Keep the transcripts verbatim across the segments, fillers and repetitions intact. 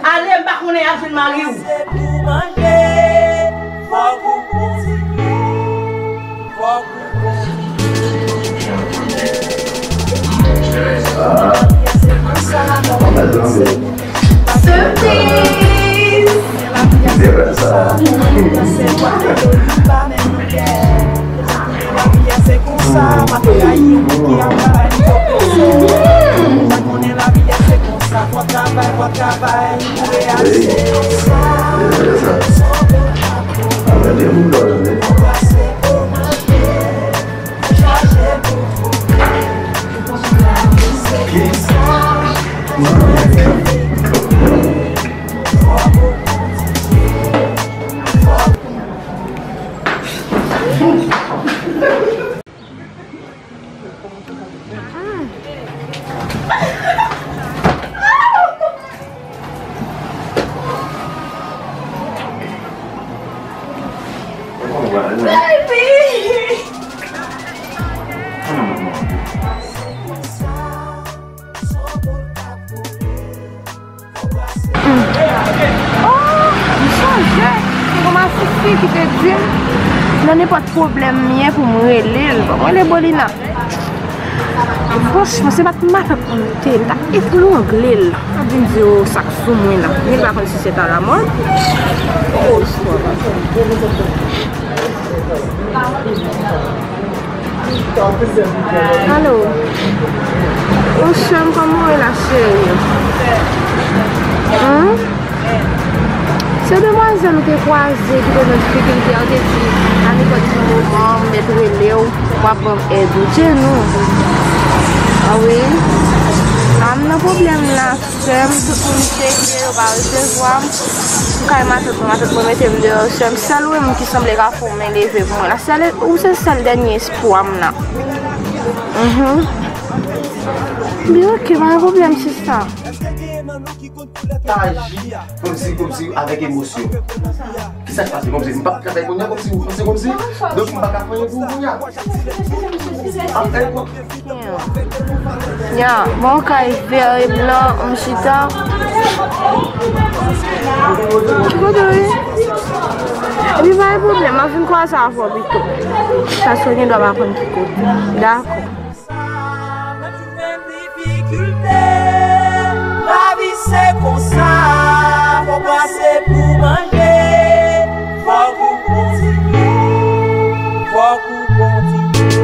Ale, m pa konnen y ap jwenn mari w. Se pou manje, fòk ou kontinye, fòk ou kontinye. Ah. Surprise! Se vre sa. Lavi a se konsa, pa te rayi yon moun ki ap travay li poko sou. Mwen konnen lavi a se konsa, fò travay, fò travay pou reyalize sa. Anbrase pou manje, chache pou twouve. Fò kontinye. Oh, m sonje, se yon masifi ki te di m, nan nenpòt pwoblèm m ye pou m rele l. Bon, m rele Bolina. Franchman, se bat matant mwen m te, m t ap etrangle l. L ap vin di, oh, sa k sou mwen la. Li pa konn si se ta lamòd. Oh, istwa pa. Alo. Ou sè m, kòman w ye la, cheri? Hein? Se demwazèl ou te kwaze ki te nan difikilte a, ou te di, a nenpòt ki moman, m mèt rele w, w ap ban m èd ou. Djenou. A wi. A, m nan pwoblèm la, sè m, tout moun serye, yo pa resevwa m. M kay matant mwen, matant mwen mete m deyò, sè m, sèl ou menm ki sanble ka fè yon men leve pou mwen la. Sèl, ou se sèl dènye espwa m nan. Mhm. Byen, oke, pa gen pwoblèm, sista. Pa aji kòmsi, kòmsi avèk emosyon. Kisa k pase kòmsi? M p ap travay kounye a kòmsi ou panse kòmsi? Donk m pa ka fè anyen pou ou kounye a. Ap fè kout. Ya, bon, kay vè e blan, m chita. Ki kote w ye? Epi pa gen pwoblèm, m ap vin kwaze avè w pito. Paske w gen dwa pa konn ki kote. Dakò. Nan tout menm difikilte, lavi se konsa, fòk pase pou manje, fòk ou kontinye, fòk ou kontinye.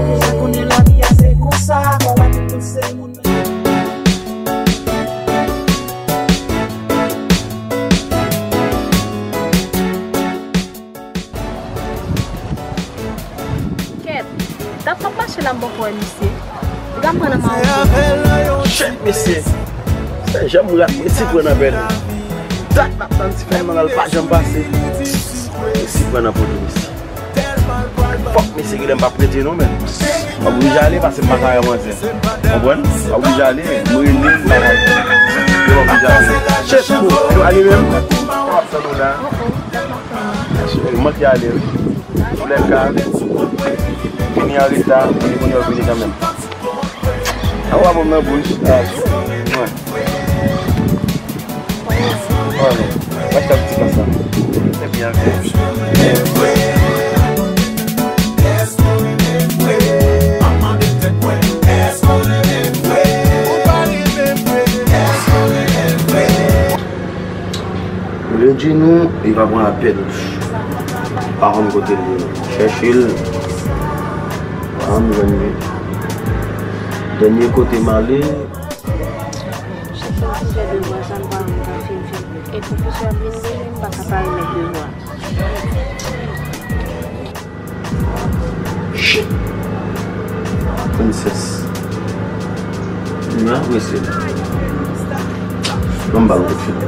Deja konnen lavi a se konsa, fò wè tout moun se moun. Kèt, dat m ap mache la m poko wè misye. Li ka pran nan mawon. Shit, mesye. Se jan m rat mesye pran nan bèl. Dat m ap tann ti fè mal pa janm pase. Mesye pran nan poto mesye. Fòk mesye genlè m p ap rete non, men. M oblije ale paske m pa ka wè manzè. Konprann? M oblije ale, m rele, m pa ka. M oblije ale. Shit, bro, nou ale menm. Sa w ap tann ou la? Manke ale wi. Lè ka vini an reta, vini kounye a, vini kanmenm. A w ap bon nan bouch. A, mwen. Mwen, mwen. Mwen, mwen. Mwen, mwen. Epi anpil. Lè di nou, li pa pran apèl. Pa konn kote l ye. Chèche l. Pa janm jwenn li. Dènye kote m ale. Chèche l pou fè devwa sa, m pa renmen fè fim fim. E pwofesè ap vin li menm, m pa ka pa remèt devwa. Shit! Princess. Mwen apresye l. Ban m ba l kout fil.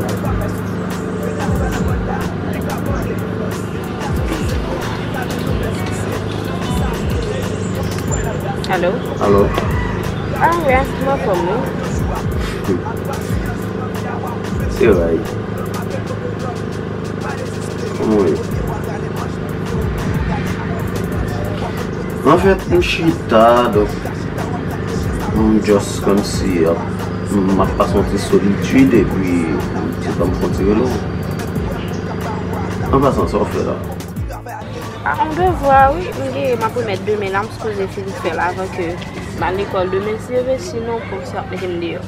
Alo? Alo? Ah, wi, a, m anfòm, wi. Se vre. Kòman w ye? Anfèt, m chita, donk, m just kòmsi ap M ap pase yon ti solitid epi m ti ban m fon ti relo. An pasan, sa w fè la? A, yon devwa, wi. M gen, m ap remèt demen la, m sipoze fin fè l avan ke m al lekòl demen, si Dye vle, sinon pwofesè ap mete m deyò.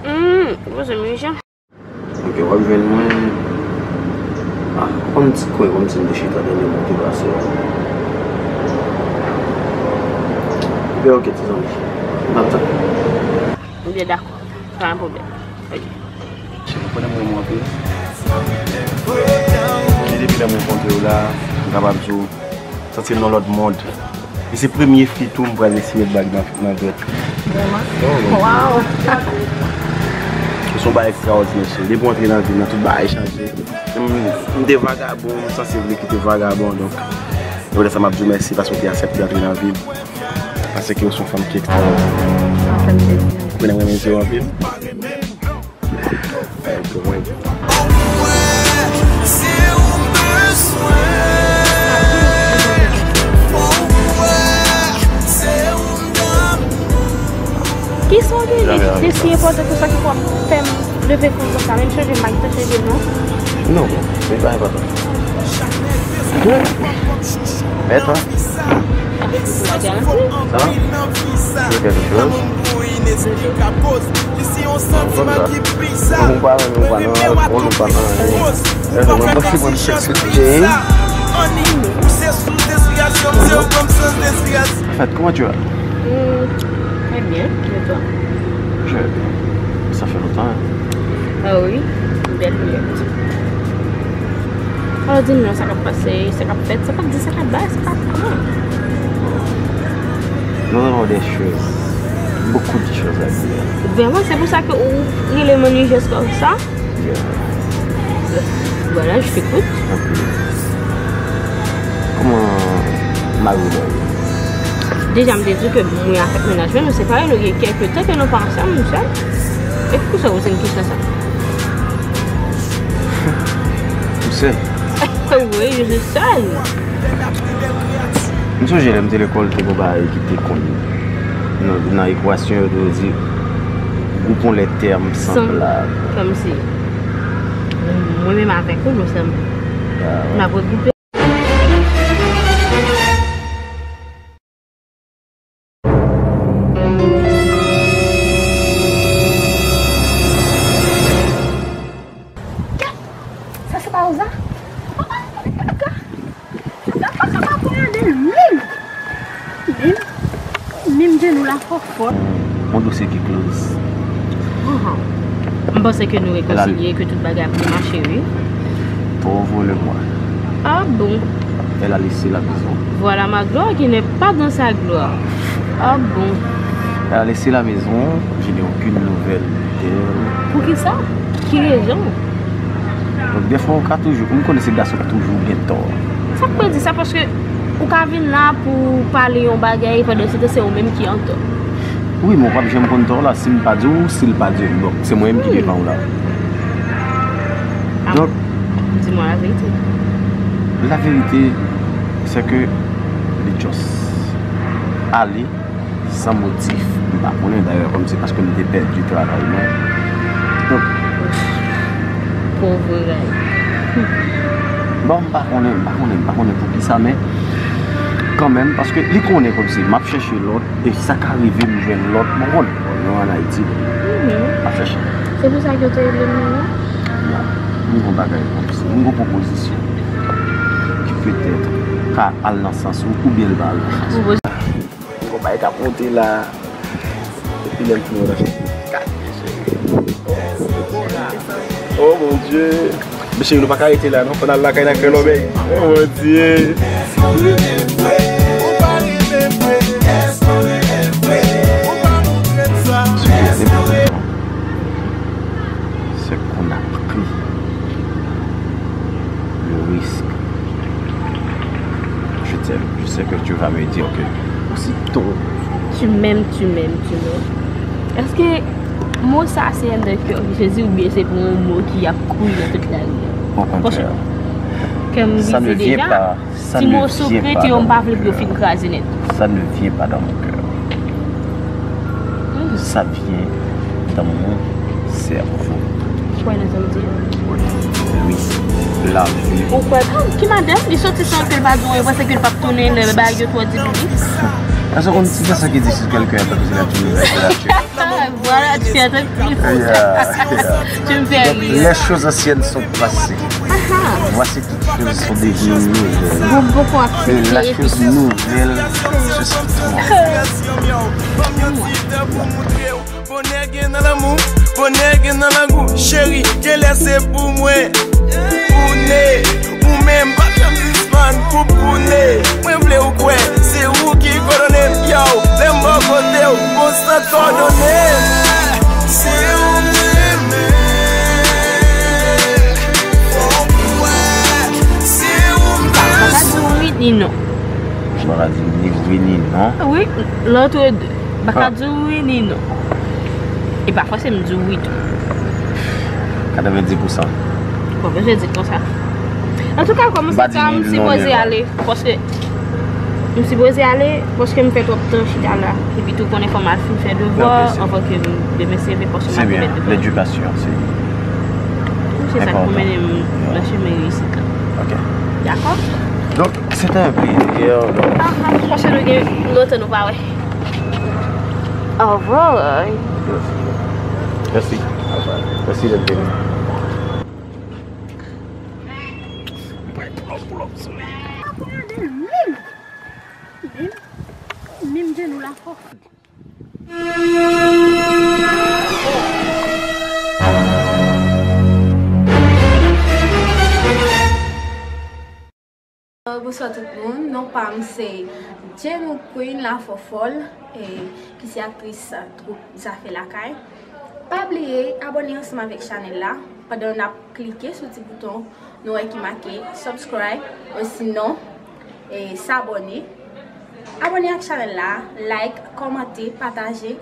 Hmm, poze m wi, Jan. Ok, w ap jwenn mwen. Ah, yon ti kwen kòmsi m te chita dènye motivasyon. Byen, ok, ti zanmi. M ap tann. Byen, dakò. Pa gen pwoblèm. Ok. Cheri, konnen mwen renmen w anpil. Li depi lè m rankontre w la, m kapab di w, santi m nan lòt mond. E se premye fi tou m pral resi met bag nan, nan vèt. Vrèman? Waw! Se yon bagay ekstraòdinè, cheri. Depi w antre nan vi m nan, tout bagay chanje. M, m te vagabon, m sanse vle kite vagabon, donk. E poutèt sa m ap di w mèsi paske w te aksepte antre nan vi m. Paske w se yon fanm ki ekstra. Ou konnen mwen renmen zye w anpil. Kisa w genyen ki te si enpòtan konsa ki fè w ap fè m leve kont konsa? Menm chanje m pa gentan chanje non. Non, se pa enpòtan. Mèt, hein? Ça va? Tu veux quelque chose? Ou pa renmen, ou pa nan alkòl, ou pa nan anyen. Mwen, mwen, mwen, mwen, mwen, mwen, Anfèt, comment tu vas? Hmm, très bien. Et toi? Je vais bien. Ça fait longtemps, hein? Ah oui, une belle minute. Alò, di m non, sa k ap pase, sa k ap fèt, sa k ap di, sa k ap bay, sa k ap pran. Nous avons des choses, beaucoup de choses à dire. Vraiment, c'est pour ça que ou rele mwen Nijès konsa? Yeah. Voilà, je t'écoute. Ok. Kòman mari w ye? Deja, m te di w ke mwen avèk mennaj mwen, nou separe, nou gen kèk tan ke nou pa ansanm, nou sèl. E poukisa w poze m kesyon sa? Ou sèl? Oui, je suis seule. M sonje lè m te lekòl, te gon bagay ki te konn nan, nan ekwasyon yo, te di gwoup yon lè tèm sanblab. Kòmsi. Mwen menm avèk ou, nou sanble. Ah, N ap regwoupe. Sa se pa Rosa? Oh, oh, oh, oh, oh. Sa pa kapab pou gade menm. Menm, menm genou la fò fò. Yon dosye ki close. Aha. M panse ke nou rekonsilye, ke tout bagay ap byen mache, wi. Pauvre le moi. Ah bon? Elle a laissé la maison. Voilà ma gloire qui n'est pas dans sa gloire. Ah bon? Elle a laissé la maison, je n'ai aucune nouvelle d'elle. Poukisa? Ki rezon? Donk, dèfwa, ou ka toujou, m konnen se gason ki toujou gen tò. Sa k vle di sa? Paske ou ka vin la pou pale yon bagay, pandan se tan se ou menm ki antò. Wi, men ou p ap janm konn tò w la, si m pa di w, si l pa di w. Donk, se mwen menm ki devan w la. Ah. Donk, Dis-moi la vérité. La vérité, c'est que li just ale san motif. M pa konnen, dayè, kòm se paske m te pèdi travay mwen. Donk, Pauvre ray. Bon, m pa konnen, m pa konnen, m pa konnen poukisa, men kanmenm, paske li konnen kòmsi m ap chèche lòt, e sa ka rive m jwenn lòt, bon, konnen, nou an Ayiti, m ap chèche. Se pou sa ke w te rele m nan? Ya, m gon bagay kòmsi, m gon pwopozisyon ki petèt ka al nan sans ou, oubyen l pa al nan sans ou. Gon bagay k ap monte la. Epi lè m fin wè nan chèz. Gade, cheri. Oh mon Dieu. Men cheri, nou pa ka rete la non. Fò n al lakay n al fè lòbèy. Oh mon Dieu. Ce qu'on a pris, le risque. Je t'aime. Je sais que tu vas me dire que aussitôt. Tu m'aimes, tu m'aimes, tu m'aimes. Èske mo sa se anndan kè w ki sezi oubyen se pou yon mo ki ap kouri nan tout lari a? Au contraire. Kè m Ça ne brize vient deja. Pas, ça Ti ne moso vient krete pas yo, dans m pa mon vle pou yo cœur. Fin kraze nèt. Ça ne vient pas dans mon cœur. Hmm. Sa byen dans mon cerveau. Ou kwè nan sa m di a? Wi, lavi. Ou kwè ki madanm li soti san ke l pa di w, paske l p ap tounen lè bagay yo twò difisil. Èske ou konn ti gason ki di si kèlken a tankou se la tini la tini? Voilà, tu es très triste. Yeah, yeah. Tu me fais Donc, rire. Les choses anciennes sont passées. Voici toutes choses sont devenues nouvelles. Bon, bon, bon, Et la chose accepter. Nouvelle, ceci. Bonè gen nan lanmou, bonè gen nan langou. Cheri, genlè se pou mwen. Pou ne, ou menm pa janm sispann pou pou ne. Mwen vle ou kwè, se ou ki kòdone m, yow. Lè m bò kote w, bon sa kòdone m. Se ou m renmen. Fò w kwè, se ou m Sa di wi ni non. Mwen ka di ni wi ni non. Wi, lòt de. M pa ka di wi ni non. E pafwa se m di wi tou. Katrevenndis pousan. Bon, men je di konsa. Antouka, kòman M pa se di sa, ni m non, sipoze ni non. Ale. Paske m sipoze ale, paske m fè twòp tan chita la. Epi tou konnen fò m al fin fè devwa, Ok, se anvan ke m demen seve, paske m Se al byen. remèt devwa. Ledikasyon, se Se sa k enpòtan. pou mennen m nan chemen reyisit la. Ok. Dakò? Donc, c'était un plaisir. Ah, ah, paske nou gen lontan nou pa wè. Au revoir. Merci. Merci d'être venu. Menm, menm genou la fò. Bonswa tout moun, non pa m se Jenou Queen Lafò Fòl, e, ki se aktris twoup Zafè Lakay. Pa bliye abòne ansanm avèk chanèl la pandan n ap klike sou ti bouton nou wè ki make subscribe, osinon, e, s'abonner. Abòne ak chanèl la, like, kòmante, pataje.